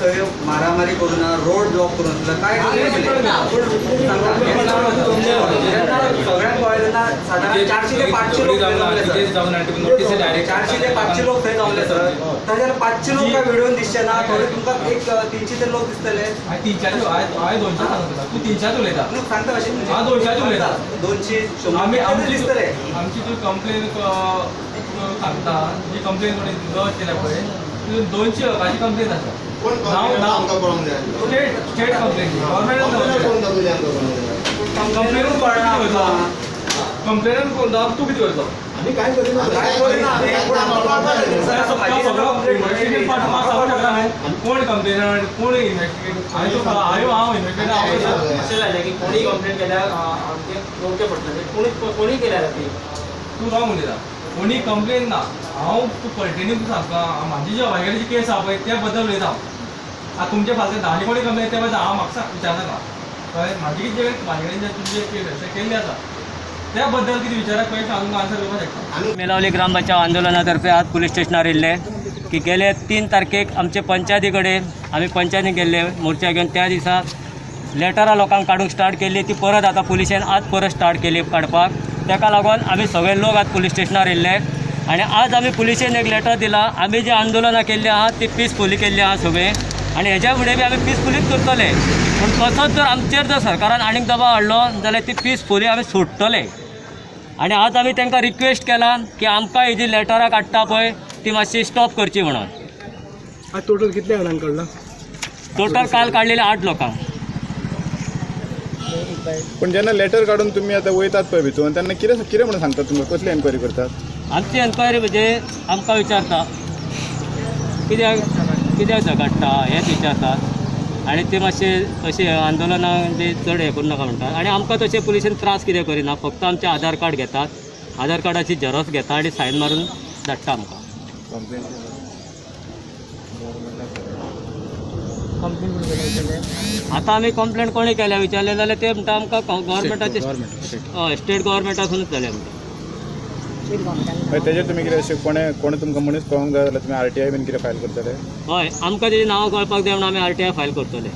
थंय मारामारी करून ना, रोड ब्लॉक करून नासलो, काय सगळ्यांक कळ्ळें तेन्ना सादारण 400 ते 500 लोक थंय जमले सर. 400 ते 500 लोक थंय जमले सर. ताज्यार 500 लोक काय व्हिडिओन दिसचे ना, थोडे तुमकां एक 300 ते लोक दिसतले. 300 200 सांगता तूं, 300 उलयता. सांगता अशें 200 उलयता. 200 100 दिसतले. आमची तूं कंप्लेन सांगता, जी कंप्लेन कोणी लॉज केल्या पळय 200 लोकांची कंप्लेन आसा. स्टेट कंप्लेन, गव्हर्मेंट कंप्लेनूच कोण तूं कितें करतो? आमी काय करिना, कोण कंप्लेनंट, कोण इन्व्हेस्टिगेट? हांव इन्व्हेस्टिगेट. अशें जालें की कोणी कंप्लेन केल्यार आमचें पळोवचें पडटलें. कोणी केल्यार तूं रॉंग उलयता. कोणी कंप्लेन ना. हांव तूं पर्टेनींग तूं सांगता. म्हाजी जी वायगडाची केस आहा पळय त्या बद्दल उलयता हांव. आतां तुमचे फाटल्यान आनी कोणी कंप्लेन त्या बद्दल हांव म्हाका विचारनाका. कळ्ळें? म्हाजी कितें म्हाजे कडेन जे तुमचे केस केल्ली आसा त्या बद्दल कितें विचारा क्वेश्चन हांव तुमकां आन्सर दिवपाक शकता. मेलावली ग्राम बचाव आंदोलनातर्फे आज पुलीस स्टेशनार येयल्ले की गेले 3 तारखेक आमचे पंचायती कडेन आमी पंचायतीन गेल्ले मोर्चा घेवन. त्या दिसा लेटरां लोकांक काडूंक स्टार्ट केल्ली, ती परत आतां पुलिशेन आज परत स्टार्ट केली काडपाक. ताका लागून आमी सगळे लोक आज पुलीस स्टेशनार येयल्ले आनी आज आमी पुलिशेन एक लेटर दिला. आमी जी आंदोलनां केल्ली आहा ती पिसफुली केल्ली आहा सगळीं आनी हेज्या फुडें बी आमी पिसफुलीच करतले. पूण तसोच जर आमचेर जर सरकारान आनीक दबाव हाडलो जाल्यार ती पिसफुली आमी सोडटले. आनी आज आमी तांकां रिक्वेस्ट केला की आमकां ही जी लेटरां काडटा पळय ती मातशी स्टॉप करची म्हणून. आज टोटल कितले जाणांक काडला? टोटल काल काडलेले 8 लोकांक. पण जेन्ना लेटर काडून तुमी आतां वयतात पळय भितून, तेन्ना कितें कितें म्हणून सांगतात तुमकां? कसली एन्क्वायरी करतात? आमची एन्क्वायरी म्हणजे आमकां विचारता कित्याक कित्याक झगडटा हेंच विचारतात आनी ते मातशे अशें आंदोलनां बी चड हें करूं नाका म्हणटात. आनी आमकां तशें पुलिशेन त्रास कितें करिना, फक्त आमचें आधार कार्ड घेतात, आधार कार्डाची झेरोक्स घेता आनी सायन मारून धाडटा आमकां. आतां आमी कंप्लेन कोणी केल्या विचारलें जाल्यार ते म्हणटा आमकां गव्हर्मेंटाचे, हय, स्टेट गव्हर्मेंटासूनच जालें म्हणटा. तेजेर तुमी कितें अशें कोणें कोणें तुमकां मनीस कळोंक जाय जाल्यार तुमी आरटीआय बीन कितें फायल करतले? हय, आमकां तेजी नांवां कळपाक जाय म्हणून आमी आरटीआय फायल करतले.